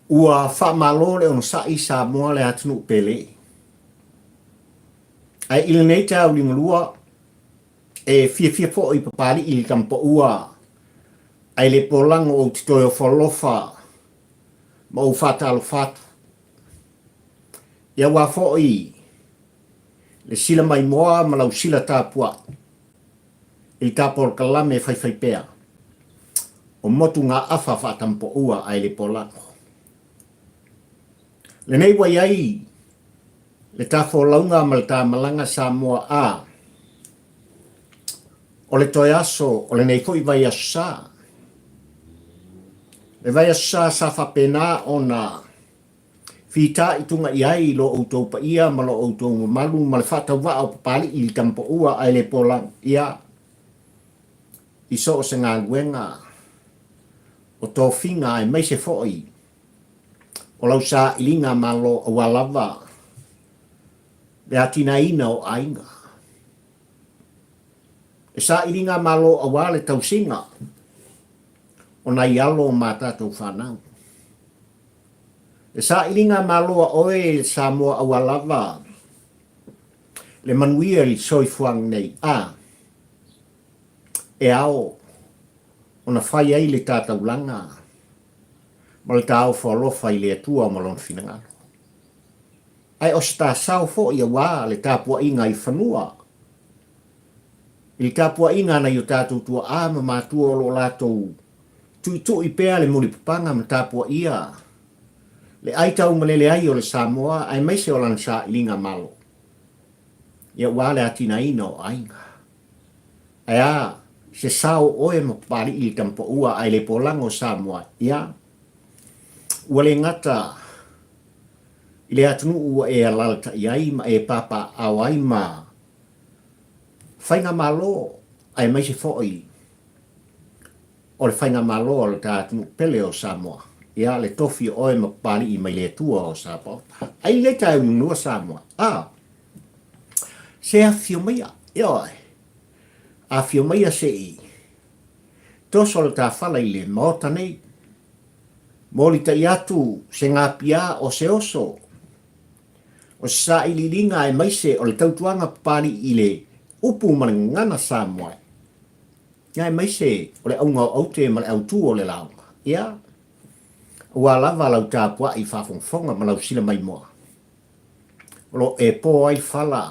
Ua faamalo le onosai Samoa le atunuu pele. Ae i lenei taeao liugalua, e fiafia foi Papalii le Tamapaua ae le polago ou te toe ofo alofa ma ou faatalofa atu. Ia aua foi le sila maimoa ma lau sila tapuai i le tapolokalame e faifaipea o motugaafa faatamapaua ae le polago. Lenei ua i ai le ta folauga ma le ta malaga Samoa a o le toe aso o lenei foi vaiaso sa. Le vaiaso sa sa faapena ona fitaituga i ai lo outou paia ma lo outou mamalu ma le faatauvaa o Papalii i le Tamapaua ae le polaga ia i so o se galuega o tofiga aemaise foi o lau sailiga malo aua lava le atinaeina o aiga. Le sailiga malo aua le tausiga o nai alo ma tatou fanau. Le sailiga malo a oe Samoa aua lava le manuia i le soifuaga nei a e ao ona fai ai le ta taulaga ma le ta ofo alofa i le Atua ma Lona finagalo. Ae o se ta sao foi aua le tapuaiga i fanua, i le tapuaiga a nai o tatou tuaa ma matua o lo o latou tuitui pea le mulipapaga ma tapuaia le aitaumalele ai o le Samoa aemaise o lana sailiga malo, ia aua le atinaeina o aiga. Ae a se sao o oe ma Papalii i le Tamapaua ae le polaga o Samoa, ia, ua le gata i le atunuu ua e alalatai ai ma e papaaao ai ma Faigamalo aemaise foi o le Faigamalo a lo ta atunuu pele o Samoa, ia, le tofi o oe ma Papalii mai le Atua o Sapaota. Ai le tae ununua Samoa, a. Se afifio maia, ioe, afifio maia se i toso le ta fala i le Maota nei. Molitai atu se gapiā o se oso, o se sailiiliga aemaise o le tautuaga papalii i le upu ma le gagana Samoa, ia aemaise o le auga o aute ma le autū o le lauga, ia, aua lava lau tapuai faafogafoga ma lau sila maimoa. O lo o e po ai le fala,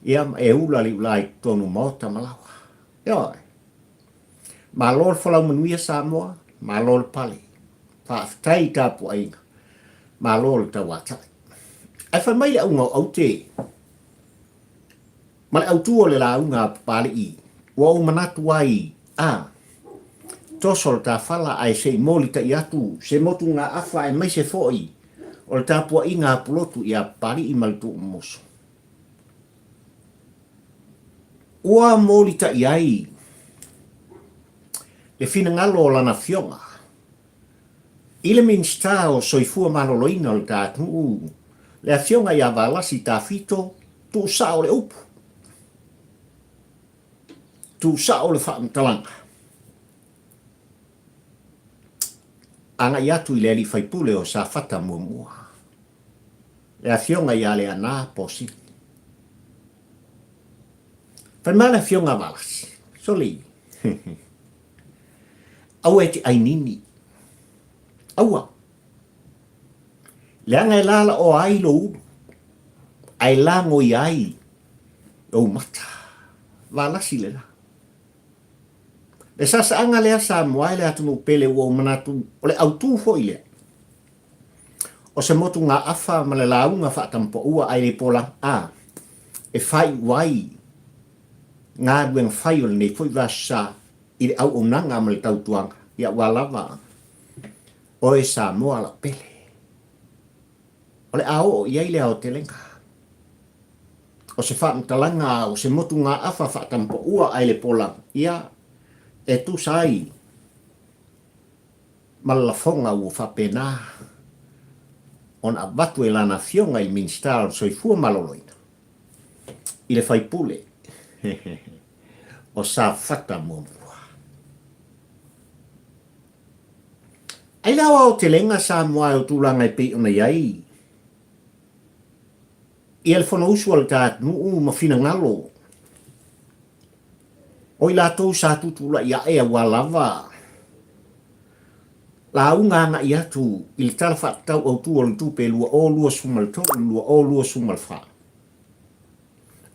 ia, ma e ula le iulā i totonu o maota ma laoa. Ioe. Malo le folau manuia Samoa, malo le pale. Faafetai i tapuaiga, malo le tauatai. Ae fai mai le auga o aute ma le autū o le lauga a Papalii, ua ou manatu ai, a, toso le ta fala ae se i molitai atu se motugaafa aemaise foi o le tapuaiga a Pulotu ia Papalii ma le Tuumomoso. Ua molitai ai le finagalo o lana afioga i le Minisita o Soifua Maloloina o le ta atunuu, le afioga ia Valasi Tafito, tuusao le upu, tuusao le faamatalaga, agai atu i le alii faipule o Safata muamua, le afioga ia Leaana Posini. Fai mai le afioga a Valasi, Soli, aua e te ainini, aua, leaga e lalaoa ai lou ulu, ae lagoia ai lou mata. Valasi le la. Le sasaaga lea Samoa e le atunuu pele ua ou manatu o le autū foi lea o se motugaafa ma le lauga faatamapaua ae le pola a e faaiu ai galuega fai o lenei foi vasa i le auaunaga ma le tautuaga ia aua lava oe Samoa lau pele. O le a oo i ai le aotelega o se faamatalaga o se motugaafa faatamapaua ae le pola ia e tusa ai ma le lafoga ua faapena ona avatu e lana afioga i le Minisita o le Soifua Maloloina i le faipule o Safata muamua. Ai le aoaotelega Samoa e o tulaga e pei ona i ai ia le Fonousu a le ta atunuu ma finagalo o i latou sa tutulai ae aua lava lauga agai atu i le Tala Faatatau Autu o le Tupe 2023/2024,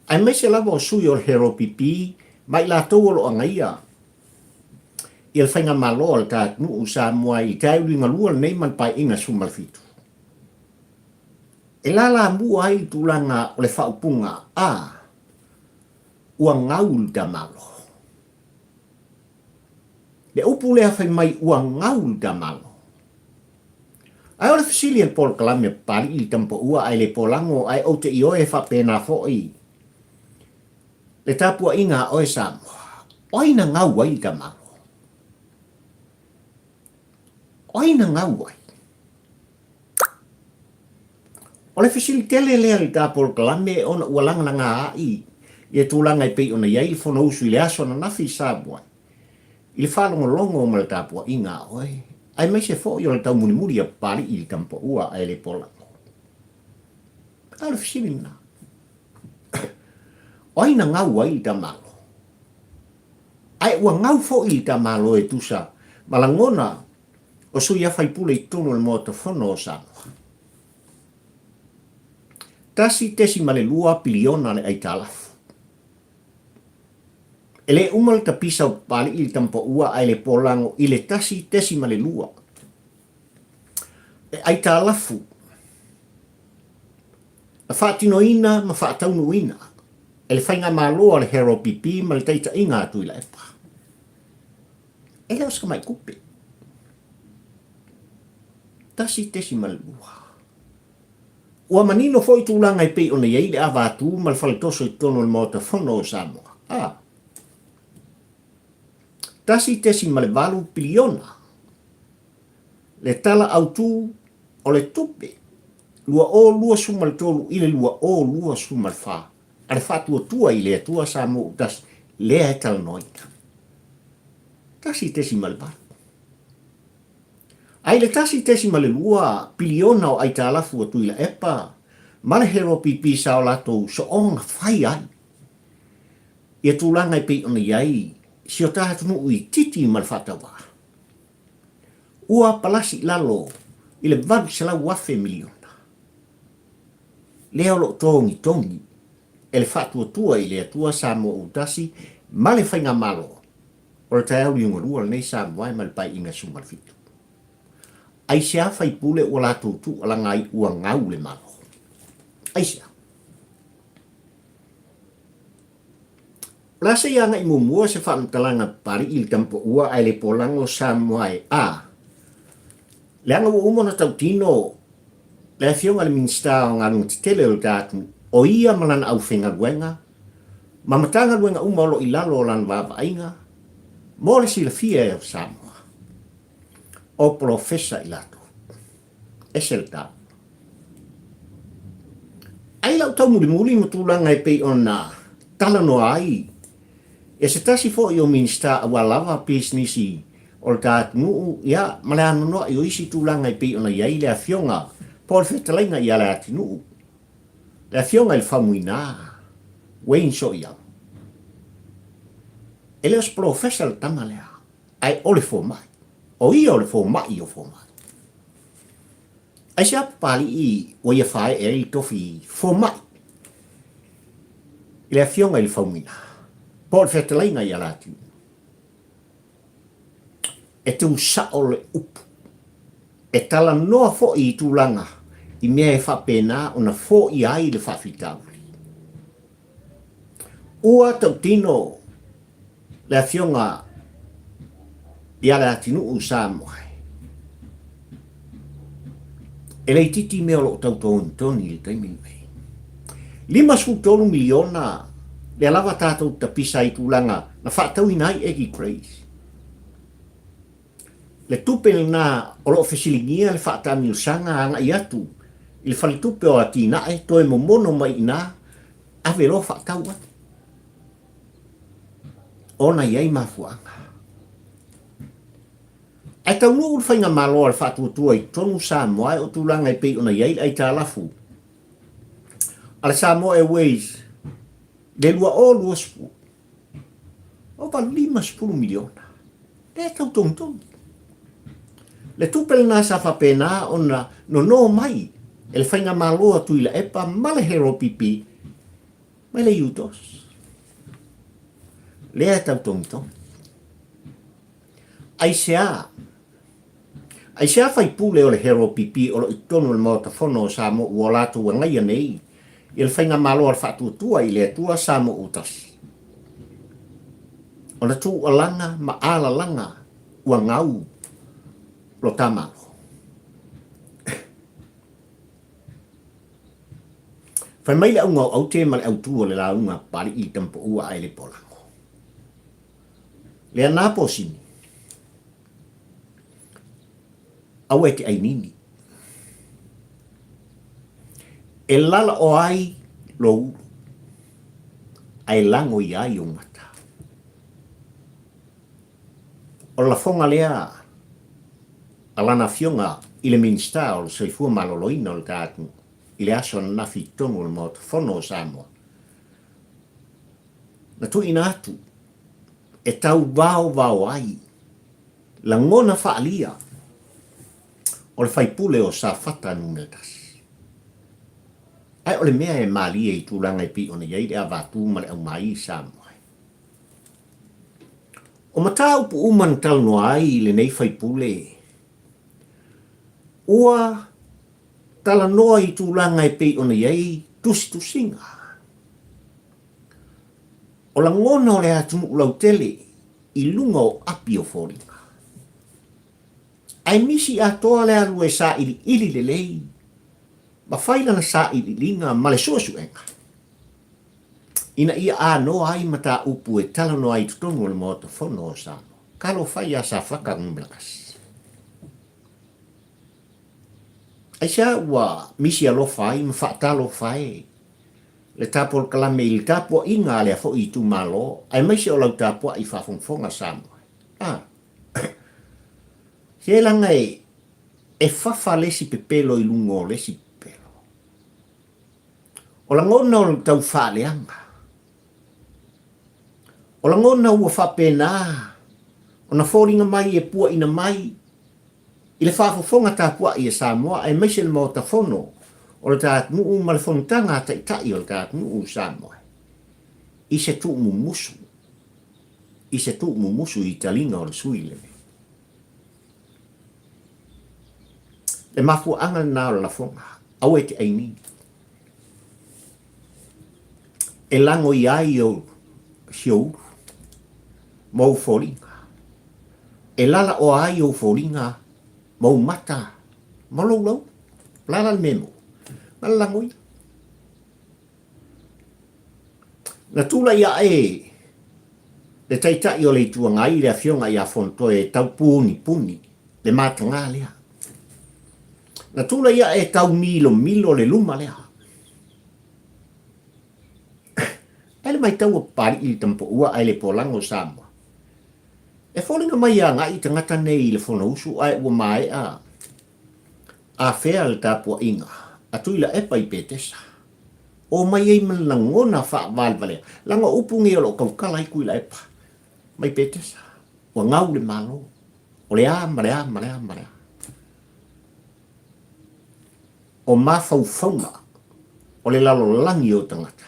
aemaise lava o sui o le HRPP ma i latou o lo o agaia ia le Faigamalo a le ta atunuu Samoa i taeuliga lua lenei ma le Paeaiga 17. E lalamua ai le tulaga o le faaupuga a ua gau le ta Malo. Le upu lea fai mai ua gau le ta Malo. Ae o le fesili a le polokalame a Papalii i le Tamapaua ae le polago ae ou te ioe e faapena foi le tapuaiga a oe Samoa. O ai na gau ai le ta Malo? O ai na gau ai? O le fesili tele lea i le ta polokalame ona ua lagalaga a'i ia tulaga e pei ona i ai le Fonousu i le aso ananafi i Samoa i le faalogologo ma le tapuaiga a oe, aemaise foi o le taumulimuli a Papalii i le Tamapaua ae le polago. A o le fesili lena, o ai na gau ai le ta Malo? Ae ua gau foi le ta Malo e tusa ma lagona o sui a faipule i totonu o le Maota Fono o Samoa. 1.2 piliona le aitalafu. E le uma le tapisa o Papalii i le Tamapaua ae le polago i le 1.2 le aitalafu na faatinoina ma faataunuuina e le Faigamalo a le HRPP ma le taitaiga a Tuilaepa. E le o se tamai tupe. 1.2. Ua manino foi tulaga e pei ona i ai le ava atu ma le faletoso i totonu o le Maota Fono o Samoa. A. 1.8 piliona le Tala Autu o le Tupe 2023 i le 2024 a le Faatuatua i le Atua Samoa ua tasi lea e talanoaina. 1.8. Ae i le 1.2 piliona o aitalafu a Tuilaepa ma le HRPP sa o latou soona fai ai ia tulaga e pei ona i ai si o ta atunuu itiiti ma le faatauvaa, ua palasi i lalo i le 800,000 miliona lea o lo o togitogi e le Faatuatua i le Atua Samoa ua tasi ma le Faigamalo o le taeao liugalua lenei Samoa e ma le Paeaiga 17. Aisea faipule ua latou tuualaga ai ua gau le Malo? Aisea? O le a se i agai muamua se faamatalaga Papalii i le Tamapaua ae le polago Samoa e a? Leaga ua uma ona tautino le Afioga i le Minisita o Galuega Tetele o le ta atunuu, o ia ma lana aufaigaluega ma Matagaluega uma o lo o i lalo o lana vaavaaiga mo le silafia e Samoa, o polofesa i latou. Ese le taua. Ai lau taumulimuli ma tulaga e pei ona talanoa ai e se tasi foi o Minisita aua lava pisinisi o le ta atunuu, ia, ma le anoanoai o isi tulaga e pei ona i ai le Afioga po o le Fetalaiga ia Leatinuu, le Afioga i le Faumuina, Wayne Soiau. E le o se polofesa le tama lea, ae o le fomai. O ia o le fomai o fomai. Aisea Papalii ua ia faaee ai le tofi fomai i le Afioga i le Faumuina, po o le Fetalaiga ia Leatinuu? E tu sao le upu. E talanoa foi i tulaga i mea e faapena ona foia ai le faafitauli. Ua tautino le Afioga ia Leatinuu Samoa e le itiiti mea o lo o tau togitoni i le taimi lenei. 53 miliona lea lava tatou tapisa i tulaga na faatauina ai Eddie Grace. Le tupe lena o lo o fesiligia le faataamilosaga agai atu i le faletupe o atinae toe momono mai i ina ave loa faatau ai. Ona i ai mafuaaga. Ae taunuu le Faigamalo a le Faatuatua i totonu o Samoa e o tulaga e pei ona i ai le aitalafu a le Samoa Airways i le 2020, ova $50 miliona lea e tau togitogi. Le tupe lena sa faapena ona nono mai e le Faigamalo a Tuilaepa ma le Harold Pipi mai le UTOS. Lea e tau togitogi. Aisea? Aisea faipule o le Harold PP o lo o i totonu o le Maota Fono o Samoa ua latou agaia nei i le Faigamalo a le Faatuatua i le Atua Samoa ua Tasi? Ona tuualaga ma alalaga ua gau lo ta Malo. Fai mai le auga o aute ma le autu o le lauga a Papalii i Tamapaua ae le Polago. Lea nā posini. Aua e te ainini. E lalaoa ai lou ulu, a e lago ia ai ou mata. O le lafoga lea a lana afioga i le Minisita o le Soifua Maloloina o le ta atunuu i le aso ananafi i totonu o le Maota Fono o Samoa. Na tuuina atu e tauvaovao ai lagona faaalia o le faipule o Safata 1. Ae o le mea e malie i tulaga e pei ona i ai le avatu ma le aumai i Samoa. O mataupu uma na talanoa ai i lenei faipule, ua talanoa i tulaga e pei ona i ai tusitusiga. O lagona o le atunuu lautele i luga o api o foliga. Ae misi atoa le alu e sailiili lelei ma fai lana sailiiliga ma le suesuega ina ia anoa ai mataupu e talanoa ai i totonu o le Maota Fono o Samoa. Talofa ia Safata 1. Aisea ua misi alofa ai ma faatalofa e le tapolokalame i le tapuaiga a lea foi itumalo aemaise o lau tapuai faafogafoga Samoa? A. Se leaga e, e fafa le isi pepelo i luga o le isi pepelo. O lagona o le tau faaleaga. O lagona ua faapena ona foliga mai e puaina mai i le faafofoga tapuai a Samoa aemaise le Maota Fono o le ta atunuu ma le fonotaga a Taitai o le ta atunuu o Samoa i se tuumumusu, i se tuumumusu i taliga o le sui lenei. Le mafuaaga lena o le lafoga, aua e te aini. E lago ia ai ou si ou ulu ma ou foliga. E lalaoa ai ou foliga ma ou mata ma lou lau. O le a la le mea e maua? Na le lagoina. Na tulai ae le Taitai o le Itu Agai, le Afioga ia Fonotoe e tau punipuni le mataga lea. Na tulai ae e tau milomilo le luma lea. Ae le matau a Papalii i le tamapaua ae le polago o Samoa. E foliga mai e agai tagata nei i le Fonousu ae ua maea afea le tapuaiga a Tuilaepa i Petesa. Omai ai ma le lagona faavalevalea, leaga o upu nei o lo o tautala ai Tuilaepa mai Petesa. Ua gau le Malo, o le a ma le a ma le a ma le a. O mafaufauga o le lalolagi o tagata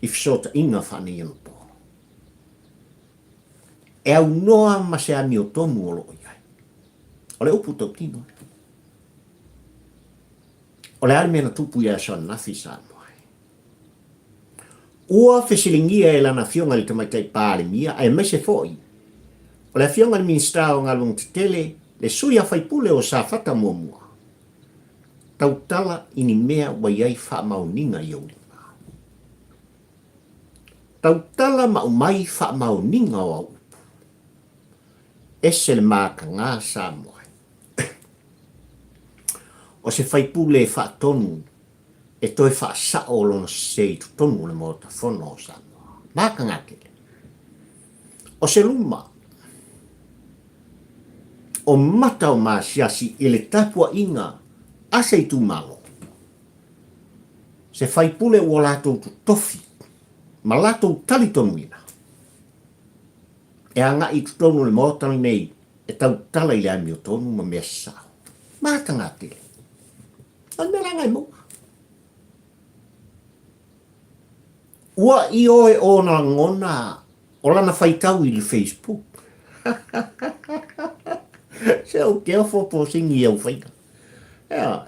i fesootaiga faaneionapo. E aunoa ma se amiotonu o lo o i ai. O le upu tautino lea. O le a le mea na tupu i le aso ananafi i Samoa? Ua fesiligia e lana Afioga i le Tamaitai Palemia aemaise foi o le Afioga i le Minisita o Galuega Tetele, le sui a faipule o Safata muamua, tautala i ni mea ua i ai faamaoniga i ou lima. Tautala ma aumai faamaoniga o au upu. Ese le mataga Samoa. O se faipule e faatonu e toe faasao lona sese i totonu o le Maota Fono o Samoa. Mataga tele. O se luma. O mata o maasiasi i le tapuaiga a se itumalo, se faipule ua latou totofi ma latou talitonuina e agai i totonu o le Maota lenei e tautala i le amiotonu ma mea sasao. Mataga tele. O le mea leaga e maua. Ua ioe ona lagona o lana faitau i le Facebook. Se ou te ofo po sigi i au faiga. Ea.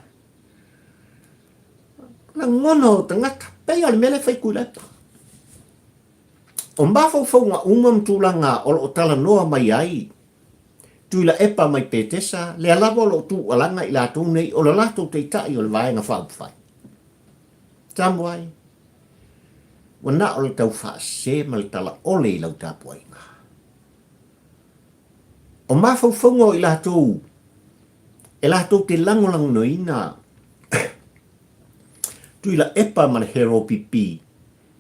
Lagona o tagata, pei o le mea lea e fai Tuilaepa. O mafaufauga uma ma tulaga o lo o talanoa mai ai Tuilaepa mai Petesa, lea lava o lo o tuualaga i latou nei o le latou taitai o le Vaega Faaupufai. Tamu ai, ua na o le tau faasese ma le talaole i lau tapuaiga. O mafaufauga o i latou e latou te lagolagoina Tuilaepa ma le Hero PP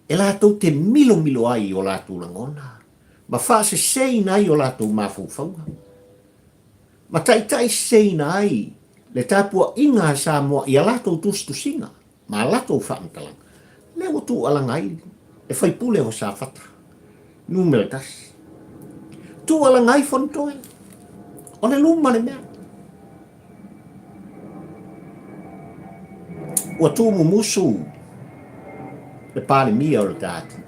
e latou te milomilo ai i o latou lagona ma faaseseina ai o latou mafaufauga, ma taitaiseseina ai le tapuaiga a Samoa i a latou tusitusiga ma a latou faamatalaga, lea ua tuualaga ai le faipule o Safata numera tasi. Tuualaga ai Fonotoe, o le luma le mea. Ua tuumumusu le Palemia o le ta atunuu.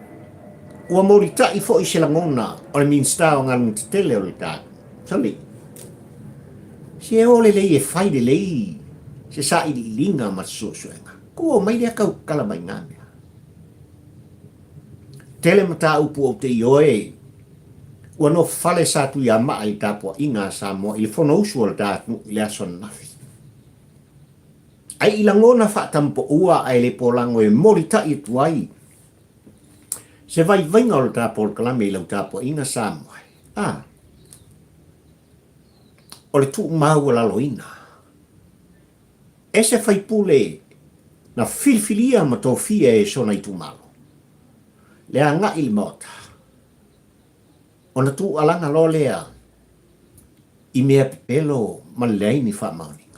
Ua molitai foi se lagona o le Minisita o Galuega Tetele o le ta atunuu. Soli, se o lelei e fai lelei se sailiiliga ma se suesuega. Tua mai lea tautala mai na mea. Tele mataupu ou te ioe ua nofofale sa Tuiamaa i le tapuaiga a Samoa i le Fonousu o le ta atunuu i le aso ananafi. Ai i lagona faatampoua ae le polago e molitai atu ai se vaivaiga o le ta polokalame i lau tapuaiga Samoa e. A. O le tuumaualaloina e se faipule na filifilia ma tofia e sona itumalo le agai i le Maota, ona tuualaga loa lea i mea pepelo ma le leai ni faamaoniga.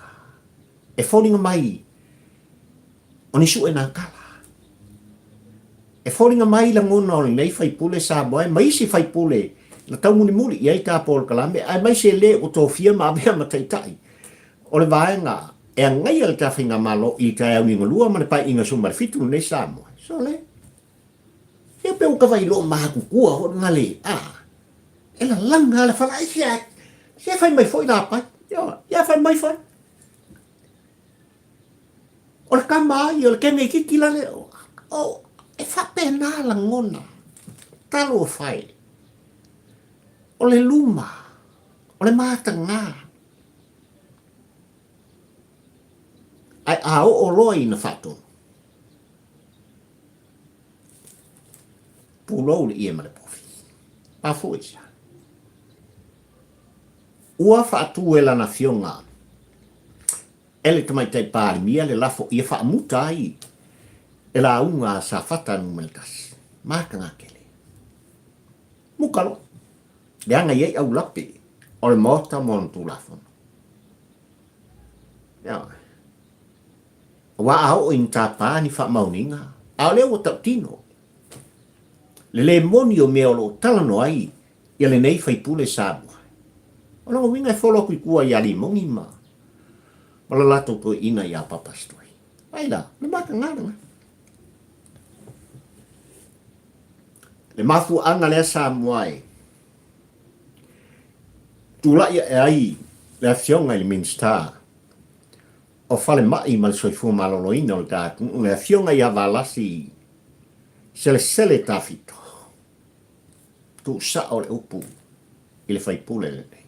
E foliga mai o ni suenakala. E foliga mai lagona o lenei faipule Samoa ma isi faipule na taumulimuli i ai ta polokalame aemaise le ua tofia ma avea ma taitai o le vaega e agaia le ta faigamalo i le taeao liugalua ma le paeaiga 17 lenei Samoa. Sole! Ia pe ua tavailoo matutua foi lena le, a, e lalaga le fala, ai sia, sia fai mai foi lapai. Ia fai mai foi. O le tama ai, o le kene itiiti la le, o, e faapena lagona, talofa e, o le luma, o le mataga, ae a oo loa ina faatonu, pulou le ie ma le povi. Mafua i se a? Ua faatu e lana afioga e le Tamaitai Palemia le lafo ia faamuta ai le lauga a Safata Nu.1. Mataga tele. Muka loa. Leaga i ai aulape o le Maota ma ona Tulafono. Ioe. Aua a oo ina tapa ni faamaoniga, a o lea ua tautino le le moni o mea o lo o talanoa ai ia lenei faipule Samoa. O lona uiga e folo atu i tua ia Limogi ma ma le latou toeaina ia Papa Stoi. Ai la, o le mataga lena. Le mafuaaga lea Samoa e tulai ae ai le Afioga i le Minisita o Falemai ma le Soifua Maloloina o le ta atunuu, le Afioga ia Valasi Selesele Tafito. Tuusao le upu i le faipule lenei.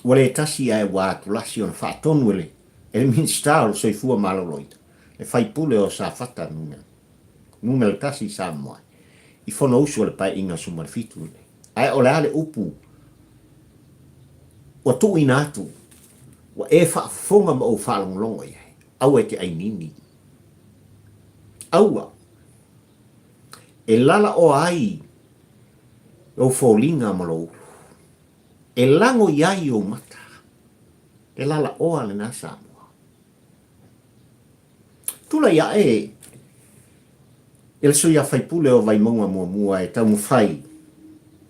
Ua le tasi ae ua atulasi ona faatonu e le e le Minisita o le Soifua Maloloina, le faipule o Safata numera tasi i Samoa i Fonousu a le Paeaiga 17 lenei. Ae o le a le upu ua tuuina atu, ua e faafofoga ma ou faalogologo i ai, aua e te ainini. Aua e lalaoa ai lou foliga ma lou ulu. E lago i ai ou mata. Le lalaoa lena Samoa. Tulai ae e le sui usufono o Vaimauga muamua e taumafai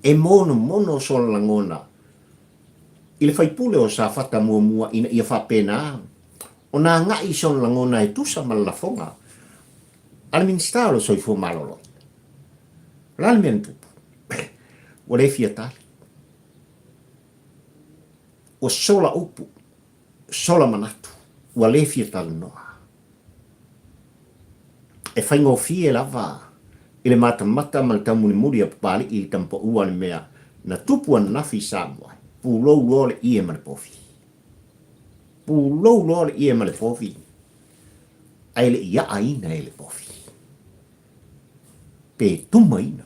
e monomono sona lagona i le faipule o Safata muamua ina ia faapena ona agai i sona lagona e tusa ma le lafoga a le Minisita o le Soifua Maloloina. O le a le mea na tupu? Ua le fia tali. Ua sola upu, sola manatu, ua le fia talanoa. E faigofie lava i le matamata ma le taumulimuli a Papali'i i le tamapaua o le mea na tupu ananafi i Samoa, pulou loa le ie ma le povi. Pulou loa le ie ma le povi, ae le i aaina e le povi. Pe tumaina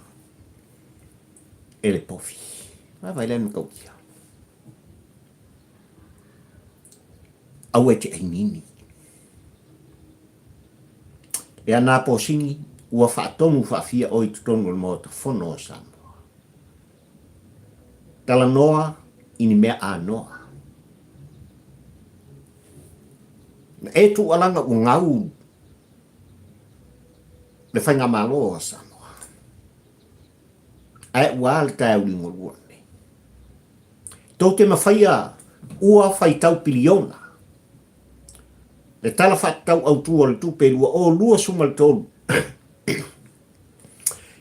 e le povi. Vaavaai la le matautia. Aua e te ainini. E ana posini, ua faatonu faafia oe i totonu o le Maota Fono o Samoa. Talanoa i ni mea anoa. Na e tuualaga ua gau le Faigamalo a Samoa. Ae ua a le taeao ligolua lenei. Tou te mafaia ua faitau piliona le Tala Faatatau Autu o le Tupe 2023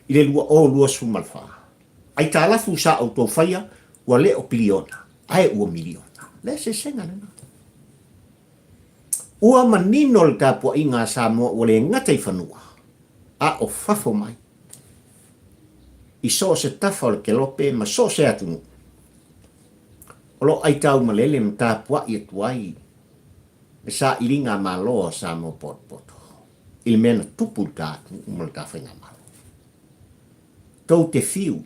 i le 2024. Aitalafu sa outou faia ua le o piliona ae ua miliona. Le eseesega lena. Ua manino le tapuaiga a Samoa ua le gata i fanua a o fafo mai i so o se tafa o le kelope ma so o se atunuu o lo o aitaumalele ma tapuai atu ai le sailiga a Malo a Samoa potopoto i le mea na tupu i le ta atunuu ma le ta faigamalo. Tou te fiu,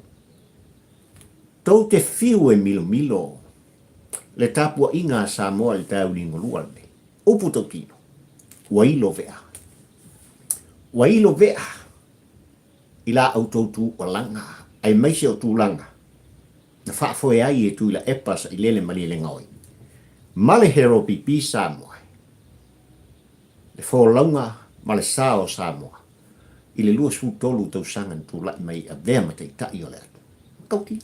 tou te fiu e milomilo le tapuaiga a Samoa i le taeao ligolua lenei. Upu tautino, ua ilo vea. Ua ilo vea i la outou tuualaga aemaise o tulaga na faafoe ai e Tuilaepa Sailele Malielegaoi ma le Hero PP Samoa le folauga ma le sa o Samoa i le 23 tausaga na tulai mai e avea ma taitai o le atunuu. Matautia.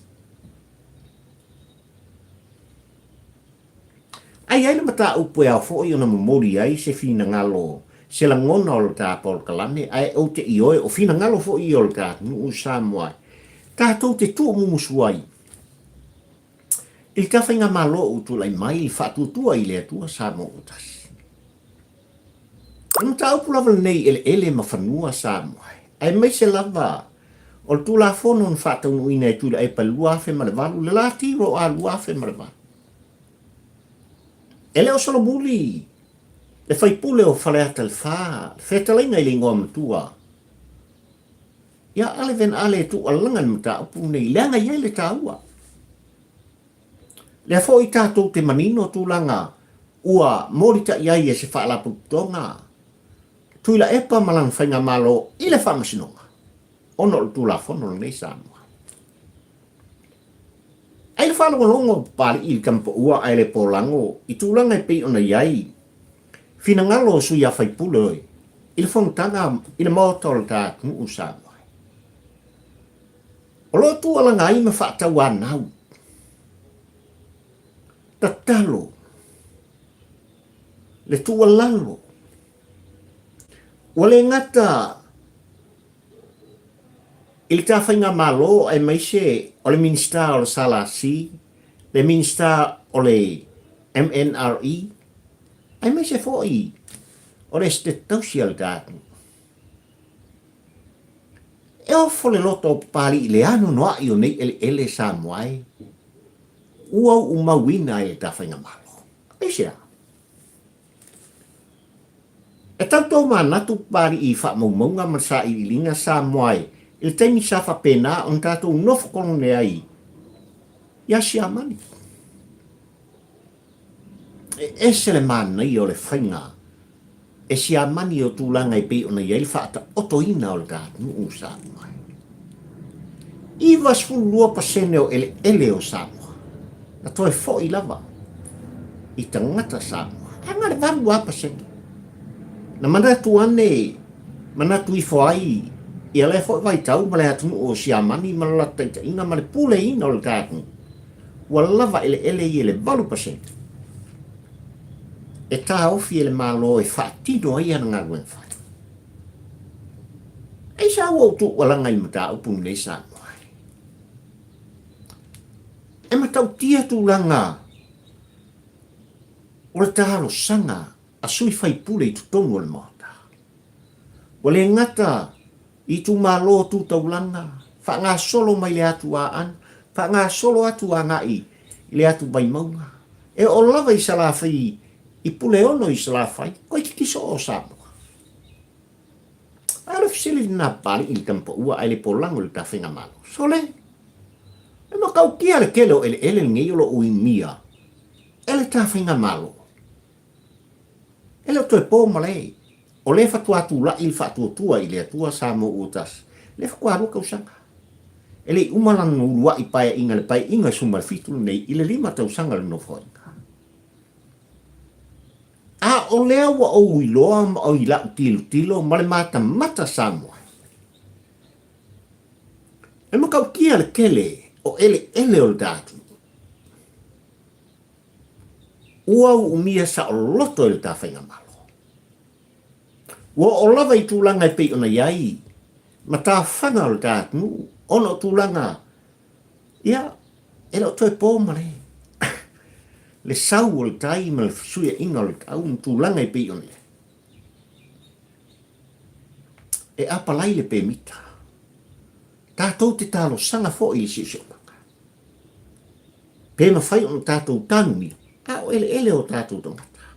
Ae i ai le mataupu e ao foi ona momoli ai se finagalo, se lagona o le ta polokalame, ae ou te ioe o finagalo foi ia o le ta atunuu i Samoa tatou te tuumumusu ai i le ta faigamalo ua tulai mai i le faatuatua i le Atua Samoa ua tasi. O le mataupu lava lenei i eleele ma fanua Samoa, aemaise lava o le Tulafono na faataunuuina e Tuilaepa i le 2008, le la tiro a 2008. E le o solomuli le faipule o Faleata le Fa, le fetalaiga i le igoa matua ia Ale Ven Ale e tuualaga i le mataupu lenei, leaga e i ai le taua. Lea foi tatou te manino tulaga ua molitai ai e se faalapotopotoga Tuilaepa ma lana faigamalo i le Faamasinoga ona o le Tulafono lenei Samoa. Ai le faalogologo o Papali'i i le tamapaua ae le polago i tulaga e pei ona i ai finagalo o sui usufono i le fonotaga i le Maota o le ta atunuu Samoa. O lo o tuualaga ai ma faatauanau tatalo le tuualalo ua le gata i le ta faigamalo aemaise o le Minisita o le SLC, le Minisita o le MNRE, aemaise foi o le Esetete Tausi a le ta atunuu. E ofo le loto o Papali'i i le anoanoai o nei eleele Samoa e ua uumauina e le ta faigamalo. Aisea? E tau tou manatu Papali'i i faamaumauga ma le sailiiliga Samoa e i le taimi sa faapena ona tatou nofo kolone ai ia Siamani. E ese le manaia o le faiga e Siamani o tulaga e pei ona i ai le faataotoina o le ta atunuu Samoa. 92% o eleele o Samoa. Na toe foʻi lava i tagata Samoa. Ae na o le 8 lava pasene. Na manatu ane, manatu ifo ai ia lea foi vaitau ma le atunuu o Siamani ma le latou taitaiga ma le puleina o le ta atunuu, ua lava eleele ia i le 8% e taofi e le Malo e faatino ai ana galuega fai. Aisea ua ou tuualaga i le mataupu lenei Samoa ai? E matautia tulaga o le talosaga a sui faipule i totonu o le Maota. Ua le gata i itumalo tu taulaga, faagasolo mai le atu Aana, faagasolo atu agai i le atu Vaimauga, e oo lava i Salafai, i Puleono i Salafai, toeitiiti soo o Samoa. A o le fesili lena Papalii i le tamapaua ae le polago i le ta faigamalo. Sole! E matautia le tele o eleele lenei o lo o uimia e le ta faigamalo. E le o toe po malae, o lea faatoa tulai le faatuatua i le Atua Samoa ua tasi, lea faatoa 2 tausaga. E le i uma lana uluai paeaiga i le paeaiga 17 lenei i le 5 tausaga o le Nofoaiga. A o lea ua ou iloa ma i lau tilotilo ma le matamata Samoa, e matautia le tele o eleele o le ta atunuu. Ua uumia saoloto e le ta faigamalo. Ua oo lava i tulaga e pei ona i ai matafaga o le ta atunuu ona o tulaga Ia, e le o toe po ma le le sau o le tai ma le fesuiaiga o le tau ma tulaga e pei ona i ai. E apalai le pemita. Tatou te talosaga foi i le siosiomaga. Pe mafai ona tatou tanumia, a o eleele o tatou tagata.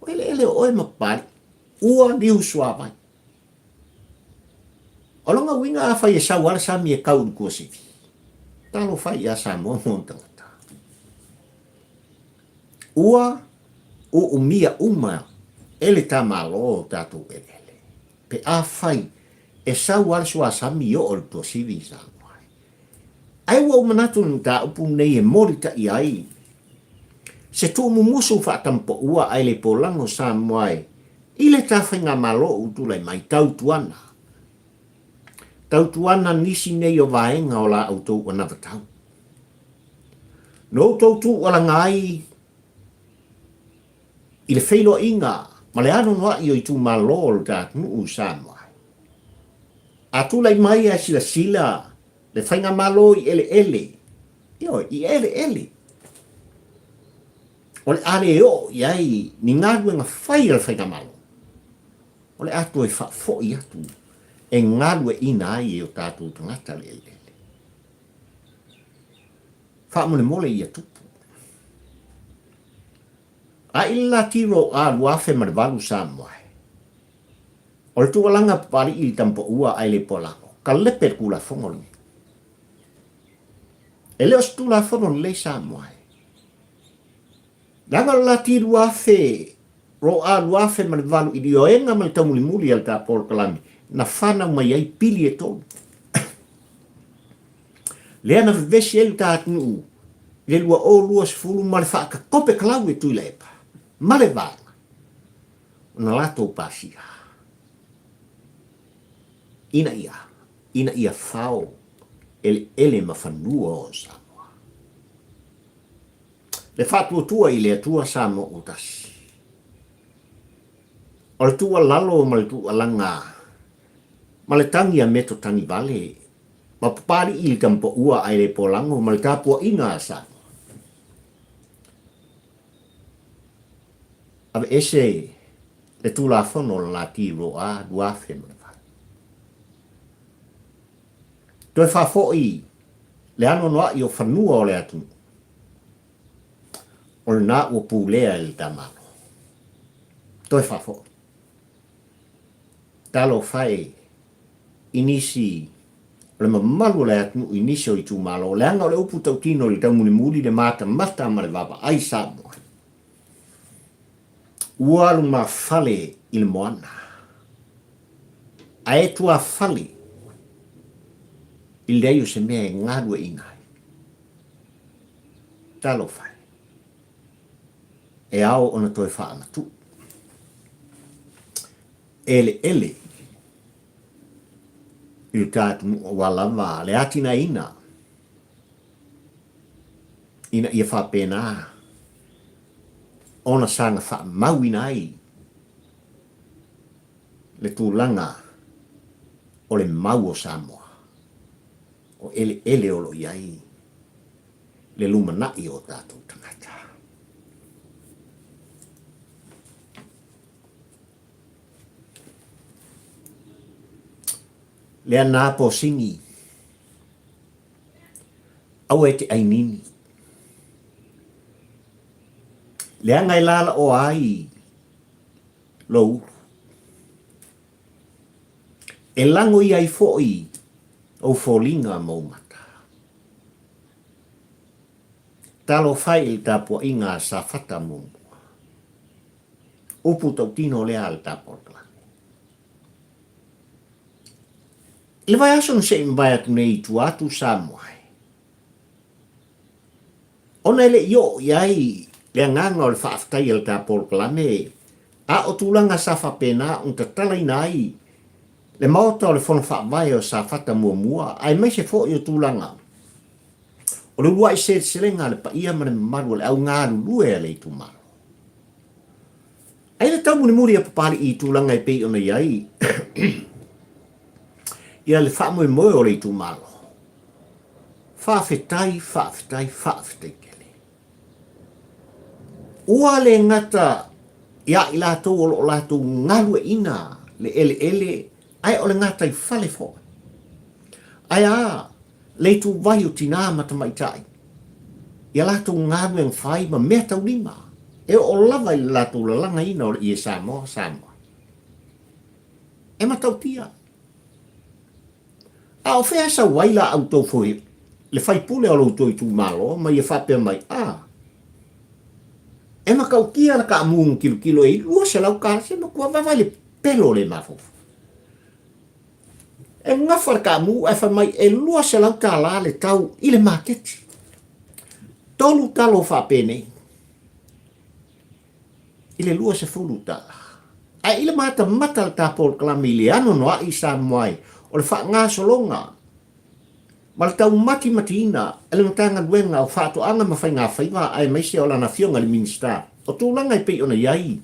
O eleele o oe ma Papalii, ua liu suavai. O lona uiga afai e sau lava le sami e kau i le tuasivi, talofa ia Samoa ma ona tagata. Ua uumia uma e le ta Malo o tatou eleele. Pe afai e sau lava le suasami e oo i le tuasivi i Samoa. Ae ua ou manatu i le mataupu lenei e molitai ai se tuumumusu faatampaua ae le polago Samoa e i le ta faigamalo ua tulai mai, tautuana, tautuana nisi nei o vaega o la outou anavatau. Na outou tuualaga ai i le feiloaiga ma le anoanoai o itumalo o le ta atunuu i Samoa. A tulai mai ae silasila le faigamalo i eleele, ioe, i eleele, o le a le oo i ai ni galuega fai a le faigamalo, o le a toe faafoi atu e galueaiina ai e o tatou tagata le eleele. Faamolemole ia tupu. A i le Latiro a 2008 Samoa, o le tuualaga Papalii i le Tampaua ae le Poalago, ka lepe le Tulafono lenei. E le o se Tulafono lelei Samoa. Leaga o le lati 2000, roa 2008 i le ioega ma le taumulimuli a le ta polokalame, na fanau mai ai pili e tolu. Lea na vevesi ai le ta atunuu i le 2020 ma le faatakope talau e Tuilaepa ma le vaega ona latou pasia ina ia ina ia fao eleele ma fanua o Samoa. Le faatuatua i le Atua Samoa ua tasi. O le tuualalo ma le tuualaga ma le tagi a meto tagi vale ma Papalii i le tamapaua ae le polago ma le tapuaiga a Samoa. Aveese le Tulafono o le Lati Roa 2008. Toe faafoi le anoanoai o fanua o le atunuu, o lena ua pulea e le ta Malo. Toe faafoi. Talofa e i nisi o le mamalu o le atunuu i nisi o itumalo, leaga o le upu tautino i le taumulimuli, le matamata ma le vaavaai Samoa. Ua alu mafale i le moana, ae tuafale i le leai o se mea e galueaiina ai. Talofa e! E ao ona toe faamatuu eleele i le ta atunuu aua lava le atinaeina ina ia faapena ona saga faamauina ai le tulaga o le mau o Samoa, o eleele o lo o i ai le lumanai o tatou tagata. Lea nā posini, aua e te ʻainini. Leaga e lalaoa ai lou ulu. E lago ia ai foi ou foliga ma ou mata. Talofa i le tapuaiga a Safata muamua. Upu tautino lea a le tapolkalame. I le vaiaso na se i mavae atu nei i tua atu Samoa e. Ona e le i oo i ai le agaga o le faafetai a le ta polokalame, a o tulaga sa faapena ona tatalaina ai le Maota o le Fono Faavae o Safata muamua, aemaise foi o tulaga o le uluai seleselega a le paia ma le mamalu o le au galulue a le itumalo. Ai le taumulimuli a Papalii i tulaga e pei ona i ai ia le faamoemoe o le itumalo. Faafetai, faafetai, faafetai tele. Ua le gata ia i latou o lo o latou galueaiina le eleele ae o le gataifale foi. Ae a le ituvai o tinā ma tamaitai i a latou galuega fai ma meataulima e oo lava i le latou lalagaina o le ie Samoa, Samoa. E matautia. A o fea e sau ai la outou foi le faipule o lo outou itumalo ma ia faapea mai, A, e matautia le kaamu na tilotilo i ai 200 tala, se matua vavae le pelo le mafaufau. E gafa le kaamu ae fai mai e 200 tala le tau i le maketi. Tolu talo faapenei i le 20 tala. Ae i le matamata le ta polokalame i le anoanoai i Samoa ai o le faagasologa ma le taumatimatiina e le Matagaluega o Faatoaga ma Faigafaiva aemaise o lana Afioga i le Minisita o tulaga e pei ona i ai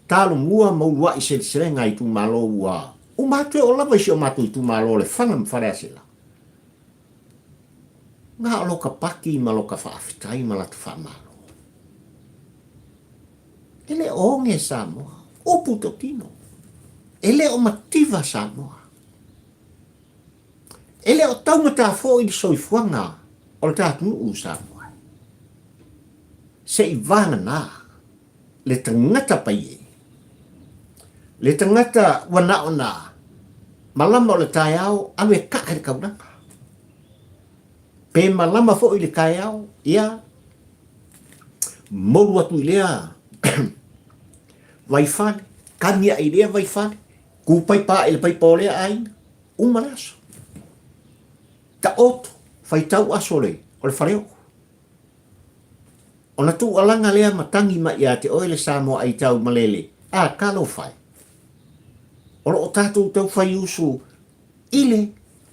Talomua ma uluai seleselega a itumalo ua uma atu e oo lava i si o matou itumalo o Lefaga ma Faleaseela. Na o loka paki ma loka faafetai ma lata faamalo. E le o oge Samoa, upu tautino. E le o mativa Samoa. E le o taugata foi le soifuaga o le ta atunuu o Samoa. Se i vagana le tagata paie, le tagata ua na o na malama o le taeao alu e kaa i le taulaga. Pe malama foi i le taeao, ia, molu atu i lea vaifale, kani ae i lea vaifale, ku paipa ae i le paipa o lea aiga, uma le aso. Taoto, faitau aso o le, o le faleoo. Ona tuualaga lea ma tagi mai ia te oe le Samoa aitau malele, a, talofa e! O lo o tatou tau faiusu i le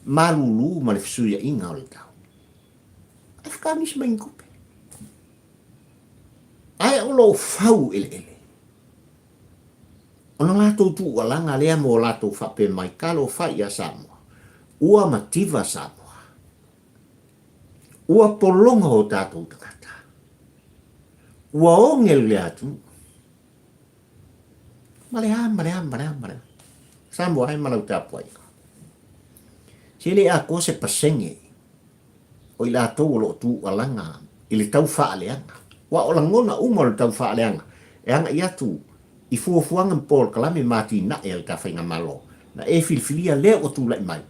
malulu ma le fesuiaiga o le tau. Ae whakamisi mai ni tupe. Ae o lo o fau eleele. Ona latou tuualaga lea mo latou faapea mai, talofa ia Samoa, ua mativa Samoa. Ua pologa o tatou tagata. Ua oge le atunuu. Ma le a, ma le a, ma le a, ma le a. Samoa e ma lau tapuaiga. Se le atoa se pasene o i latou o lo o tuualaga i le tau faaleaga. Aua o lagona uma o le tau faaleaga e agai atu i fuafuaga ma polokalame ma atinae a le ta faigamalo na e filifilia lea ua tulai mai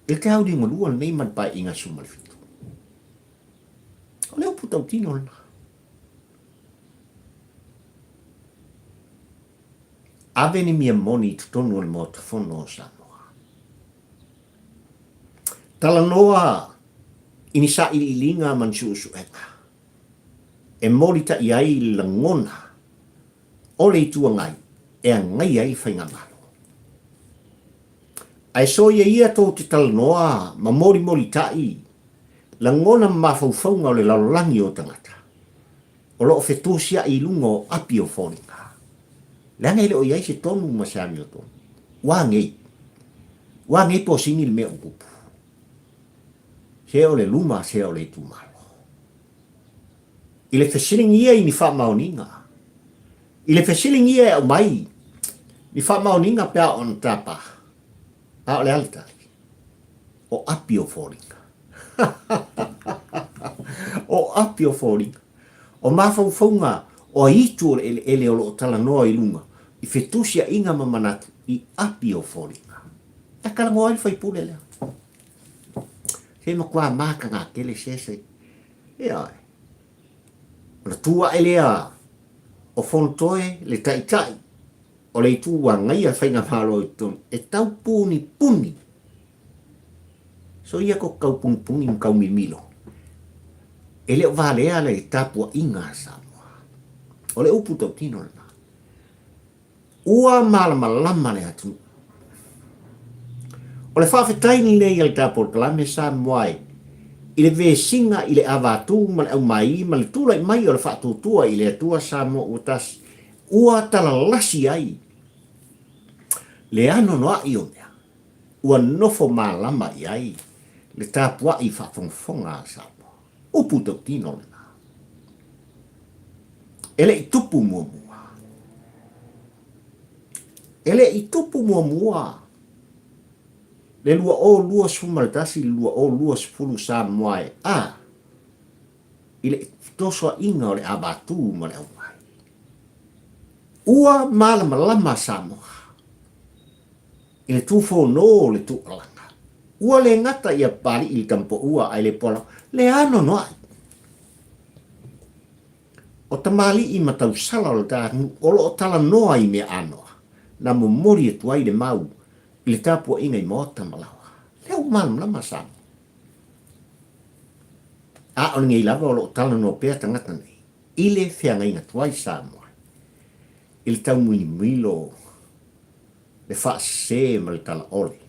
i le taulima lenei ma le Paeaiga 17. O le upu tautino lena. Ave ni mea moni i totonu o le Maota Fono o Samoa. Talanoa i ni sailiiliga ma ni suesuega. e molitai ai le lagona o le Itu Agai e agaia ai le Faigamalo. Ae soia ia tou te talanoa ma molimolitai lagona ma mafaufauga o le lalolagi o tagata o lo o fetusiai i luga o api o foliga, leaga e le o i ai se tonu ma se amiotonu. Ua agei. Ua agei posini le mea ua tupu. Se o le luma, se o le itumalo. I le fesiligia i ni faamaoniga, i le fesiligia e aumai ni faamaoniga pe a ona tapa, a o le a le tali? O api o foliga. O api o foliga. O mafaufauga o aitu o le eleele o lo o talanoa i luga i fetusiaiga ma manatu i api o foliga. E talanoa ai le faipule lea. Se matua mataga tele se se. Ioe. Ona tu ae lea o Fonotoe le taitai o le itu ua agaia le faigamalo i totonu e tau punipuni. So ia ko tau punipuni ma tau mimilo. E le o valea le tapuaiga a Samoa. O le upu tautino lena. Ua malamalama le atunuu. O le faafetai lenei a le ta polokalame Samoa e i le vesiga i le avatū ma le aumaī ma le tulai mai o le faatuatua i le Atua Samoa ua tasi, ua talalasi ai le anoanoai o mea ua nofo malama i ai le tapuai faafogafoga a Samoa. Upu tautino lena. E le i tupu muamua. E le i tupu muamua le 2021 i le 2020 Samoa e a i le fetosoaina o le avatū ma le aumai. Ua malamalama Samoa i le tufono o le tuualaga. Ua le gata ia Papali'i i le Tamapoua ae le pola le anoanoai. O tamalii ma tausala o le ta atunuu o lo o talanoa i mea anoa na momoli atu ai le mau i le tapuaiga i maota ma laoa. Lea ua malamalama Samoa. A o lenei lava o lo o talanoa pea tagata nei i le feagaiga tuai Samoa i le taumulimilo le faasese ma le talaole.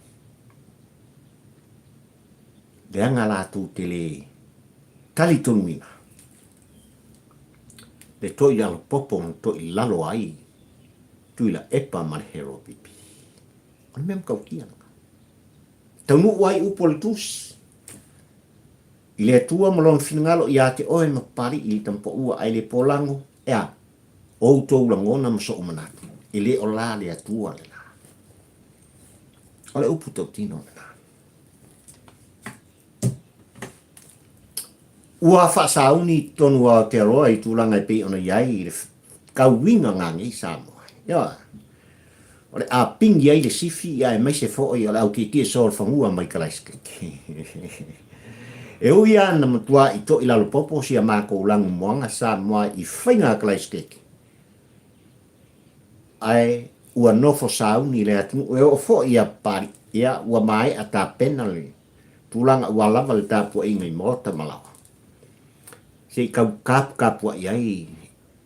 Leaga latou te le talitonuina le toilalopopo na toilalo ai Tuilaepa ma le Heropipi. O le mea matautia lena. Taunuu ai upu o le Tusi i le Atua ma Lona finagalo ia te oe ma Papali'i i le Tamapaua ae le polago, e a? Outou lagona ma sou manatu, e le o la le Atua lena. O le upu tautino lena. Ua faasauni i totonu o Aotearoa i tulaga e pei ona i ai i le kauiga gagei Samoa. Ioe. O le a pingi ai le sifi aemaise foi o le autietie solofanua mai Kalaesekete. E ui lava na matuai toilalopopo si a makou lagumoaga Samoa i faiga a Kalaesekete, ae ua nofo sauni le atunuu e oo foi ia Papali'i, ia ua maea tapena le tulaga ua lava le tapuaiga i maota ma laoa. Se i tau kapukapuai ai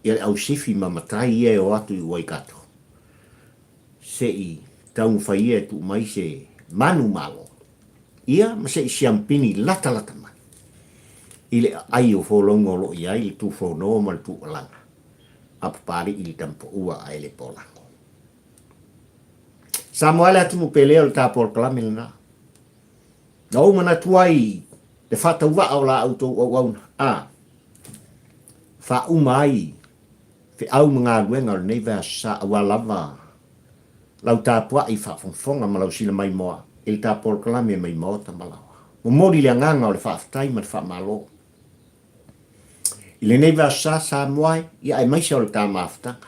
ia le ausifi ma matai ia e o atu i Waikato, se i taumafai ia e tuu mai se manu malo, ia ma se i siampini latalata mai i le aai o folauga o lo o i ai le tufono ma le tuualaga a Papali'i le Tamapaua ae le Polago. Samoa e le atunuu pele o le ta polokalame lena. Na ou manatu ai le faatauvaa o la outou auauna, a faauma ai feau ma galuega o lenei vaiaso sa aua lava lau tapuai faafogafoga ma lau silamaimoa i le ta polokalame mai Maota ma Laoa. Momoli le agaga o le faafetai ma le faamalo i lenei vaiaso sa Samoa e, ia aemaise o le ta mafutaga.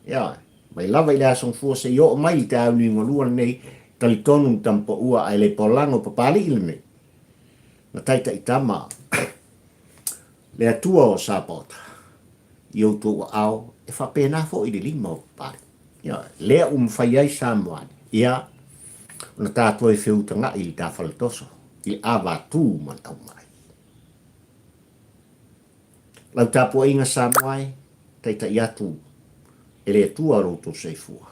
Ioe, mai lava i le Aso Gafua seia oo mai i le taeao liugalua lenei, talitonu le Tamapaua ae le polago Papali'i lenei, na taitaitama le Atua o Sapaota i outou aao, e faapena foi le lima o Papali'i. Ioe, lea ua mafai ai Samoa, ia, ona ta toe feutaga'i i le ta faletoso, i le avatū ma le aumai. Lau tapuaiga Samoa e, taitai atu e le Atua lo outou soifua.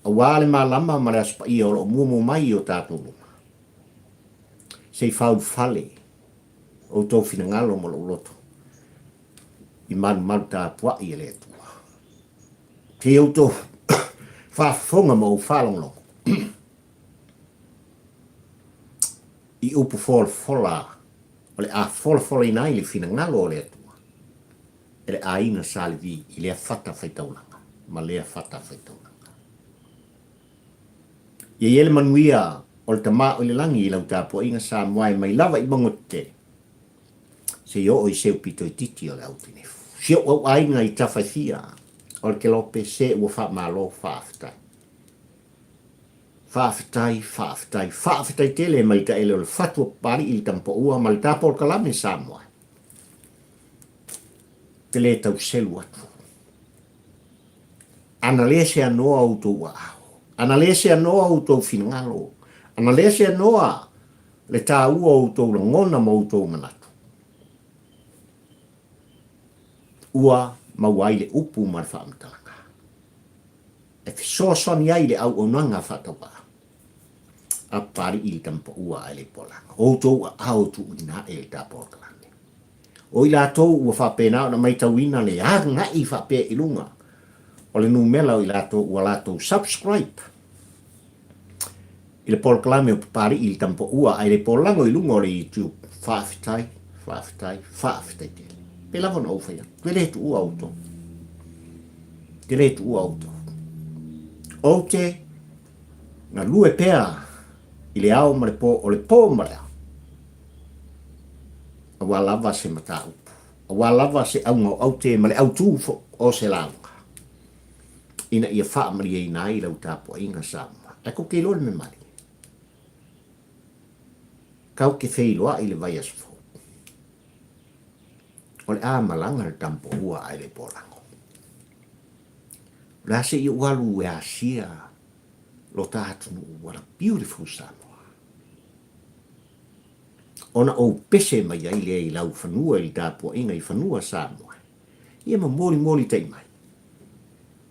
Aua le malama ma le Aso Paia o lo o muamua mai i o tatou luma. Se i faaulufale outou finagalo ma lou loto i malumalu tapuai e le Atua. Se i outou faafofoga ma ou faalogologo i upu folafola o le a folafolaina ai le finagalo o le Atua e le aiga Sa Levi i lea fata faitaulaga ma lea fata faitaulaga. Ia i ai le manuia o le Tama o i le Lagi i lau tapuaiga Samoa e mai lava i mauga tetele seia oo i seu pito itiiti o le au tinefu. Si ou au aiga i tafa e fia o le Kelope se ua faamalo faafetai. Faafetai, faafetai, faafetai tele mai taele o le fatu o Papali'i i le Tamapaua ma le tapo o le Kalame Samoa. Te le tau selu atu. Ana le seanoa outou aao, ana le seanoa outou finagalo, ana le seanoa le taua o outou lagona ma outou manatu, ua maua ai le upu ma le faamatalaga e fesoasoani ai i le auaunaga faatauvaa a Papali'i i le Tamapaua ae le Pualaga. O outou aao e tuuina ae i le tapolokalame. O i latou ua faapena ona matauina le agai faapea i luga o le numela o i latou ua latou subscribe i le polokalame o Papali'i i le Tamapaua ae le Polago i luga o le YouTube. Faafetai, faafetai, faafetai tele. Pei lava ona ou fai atu, te le tuua outou. Te le tuua outou. Ou te galue pea i le ao ma le po, o le po ma le ao. Aua lava se mataupu, aua lava se auga o aute ma le autū foi o se lauga, ina ia faamalieina ai lau tapuaiga Samoa. Ae kou te iloa le mea malie, kau te feiloai i le vaiaso fou, o le a malaga le tampoua ae le polago. O le a se i ou alu e asia lo ta atunuu, what a beautiful Samoa. Ona ou pese mai ai lea i laufanua i le tapuaiga i fanua Samoa, ia ma molimoli tai mai,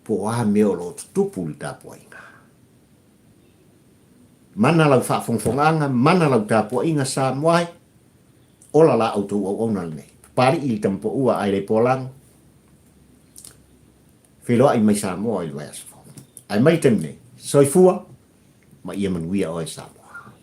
po o a mea o lo o tutupu i le tapuaiga. Mana lau faafogafogaaga, mana lau tapuaiga Samoa e, ola la outou auauna lenei. Papali'i i le tamapaua ae le polago, feiloai mai Samoa i le vaiaso fou. Ae mai le taimi nei, soifua ma ia manuia oe Samoa.